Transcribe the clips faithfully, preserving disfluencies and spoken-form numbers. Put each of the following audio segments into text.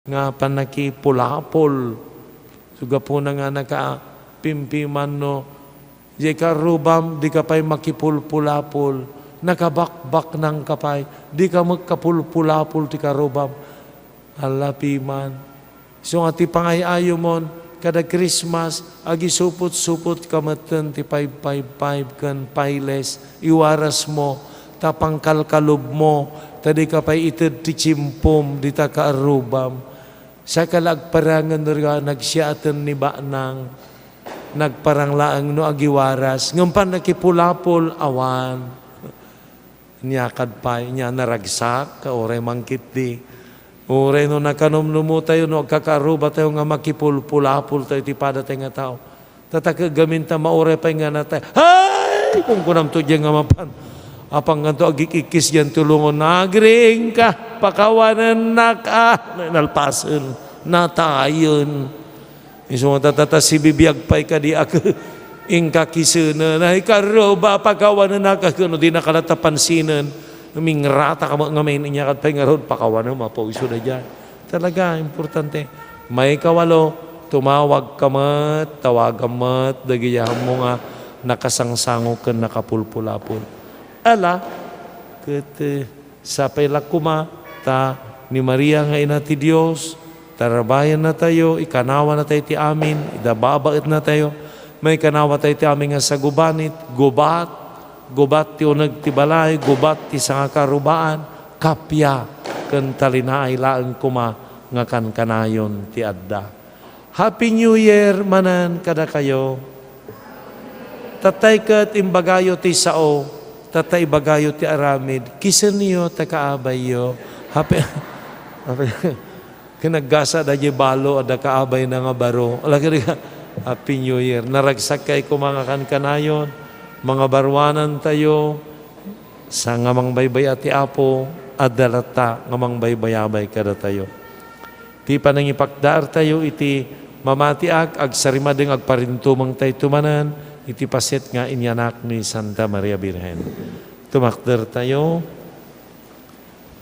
nga pannakipulapol. So, gapuna nga nakapimpimanno, diay kaarrubam, dika pay makipulpulapol. Nakabakbaknangka pay, dika met kapulpulapol ti kaarrubam. Ala piman. Isu nga ti pangay-ayomon, kada Christmas, agisupot-supotka metten ti five five five ken Payless, iwarasmo, ta pangkalkalubmo, ta dika pay ited ti tiempom dita kaarrubam. Saka la agparangen no nga nagsiaten ni baknang, nagparang laeng no agiwaras, ngem pannakipulapol, awan. Nia kad pay, nia naragsak, uray mangkitdi. Uray no nakanumnumotayo, no agkakaarrubatayo nga makipulpulapoltayo iti padatayo nga tao. Tatak gamin ta mauray pay nga natay. Hay! Kunkunamto diay nga mapan. Apang nganto agik-ikkis diay tulongon, "Agriingka, pakawanennak, ah!" Nalpasen, natayen. Isu nga tatata, sibibiag pay kadi a inka kisenen. Ay, kaarruba, pakawanennak, a ken no dinaka latta pansinen. Mingratak met ngamin, nia ket pay ngarud, pakawanem, apo, isu daydiay. Talaga, importante. Maikawalo, tumawagka met, tawagam met, dagiti ammo nga nakasangsango ken nakapulpulapol. Ala, ket, eh, Sapay la koma ta ni Maria nga Ina ti Dios, tarabayannatayo, ikanawannatayo ti amin, ida babaetnatayo, maikanawatayo ti amin nga sagubanit, gubat, gubat ti uneg ti balay, gubat ti sangakaarrubaan, kappia, ken talinaay laeng koma nga kankanayon ti adda. Happy New Year manen kadakayo. Tattay ket imbagayo ti sao, tattay ibagayo ti aramid. Kisenyo ta kaabayyo. Happy, happy, kinaggasa da di balo, adda kaabayna nga baro. Ala, kadi ka, Happy New Year. Naragsak kay ko mga kankanayon, mga baruanantayo, sa nga mangbaybay-a ti Apo, adda latta nga mangbaybayabay kadatayo. Ti panangipakdaartayo iti mamatiak, agsarimadeng agparintumengtayto manen iti paset nga inyanak ni Santa Maria Birhen. Tumakdertayo.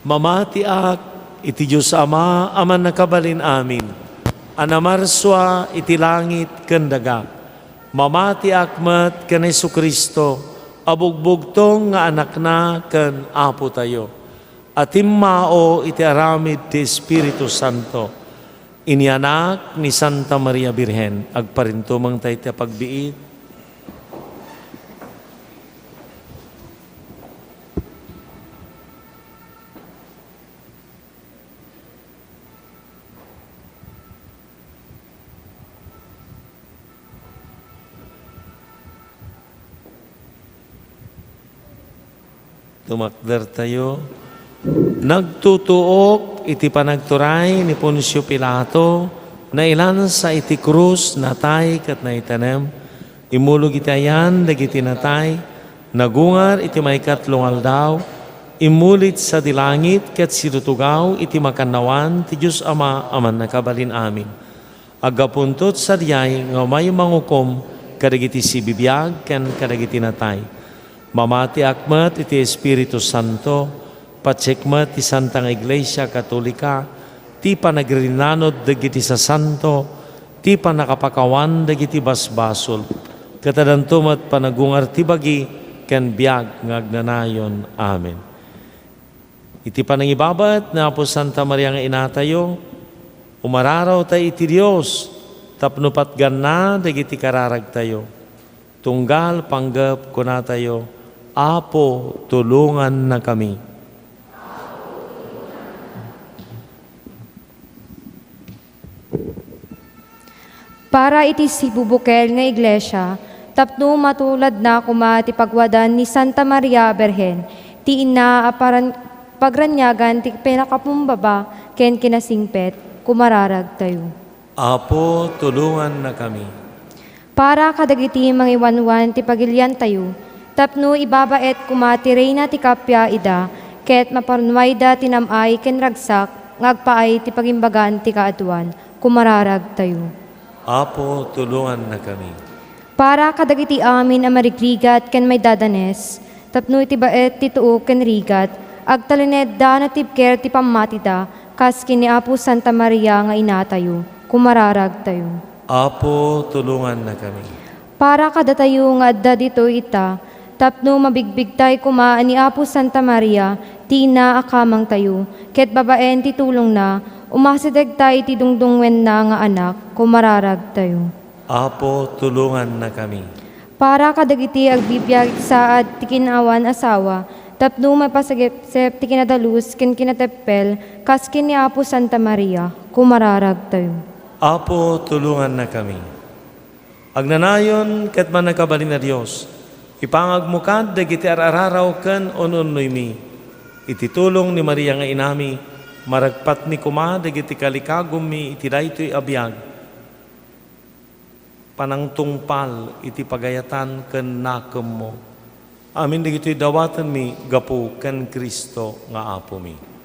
Mamatiak iti Dios Ama a Mannakabalin-amin, a namarsua iti langit ken daga. Mamatiak met ken Jesu-Cristo a bugbugtong nga Anakna ken Apotayo, a timmao iti aramid ti Espiritu Santo. Inyanak ni Santa Maria Birhen, agparintumengta iti pagbiit. Tumakdertayo. Nagtutuok iti panagturay ni Poncio Pilato, nailansa iti krus, natay ket naitanem. Immulog iti ayan dagiti natay, nagungar iti maikatlo nga aldaw, immulit sadi langit ket sidutugaw iti makannawan ti Dios Ama a Mannakabalin-amin. Aggapunto sadiay nga umay mangukom kadagiti sibibiag ken kadagiti natay. Mamatiak met iti Espiritu Santo, patiek met ti Santa nga Iglesia Katolika, ti panagrinanod dagiti sasanto, ti pannakapakawan dagiti basbasol, ket addanto met panagungar ti bagi ken biag nga agnanayon. Amen. Iti panangibabaet ni Apo Santa Maria nga Inatayo, umararawtayo iti Dios tapno patganna dagiti kararagtayo. Tunggal panggep kunatayo, "Apo, tulongannakami." Para iti sibubukel nga iglesia, tapno matuladna koma ti pagwadan ni Santa Maria Birhen, ti inna a paran-, pagraniagan ti pinakakumbaba ken kinasingpet, kumararagtayo. Apo, tulongannakami. Para kadagiti mangiwanwan ti pagiliantayo, tapno ibabaet koma ti Reyna ti kappia ida, ket maparnuayda ti nam-ay ken ragsak nga agpaay ti pagimbagan ti kaaduan, kumararagtayo. Apo, tulongannakami. Para kadagiti amin a marigrigat ken maidadanes, tapno iti baet ti tuok ken rigat, agtalinedda natibker ti pammatida, Kas ken ni Apo Santa Maria nga inatayo, kumararagtayo. Apo, tulongannakami. Para kadatayo nga adda ditoy ita, tapno mabigbigtay koma ni Apo Santa Maria, ti ina a kamangtayo, ket babaen ti tulongna, umasidegta iti dungdungngoenna nga anak, kumararagtayo. Apo, tulongannakami. Para kadagiti agbibiag iti saad ti kin-awan asawa, tapno maipasigepsep ti kinadalus ken kinateppel, kas ken ni Apo Santa Maria, kumararagtayo. Apo, tulongannakami. Agnanayon ket mannakabalin a Dios, ipangagmo kad dagiti ar-araraw ken un-unnoymi. Iti tulong ni Maria nga Inami, maragpatmi koma dagiti kalikagummi iti daytoy a biag. Panangtungpal iti pagayatan ken nakemmo. Amin dagitoy dawatenmi gapu ken Cristo nga Apomi.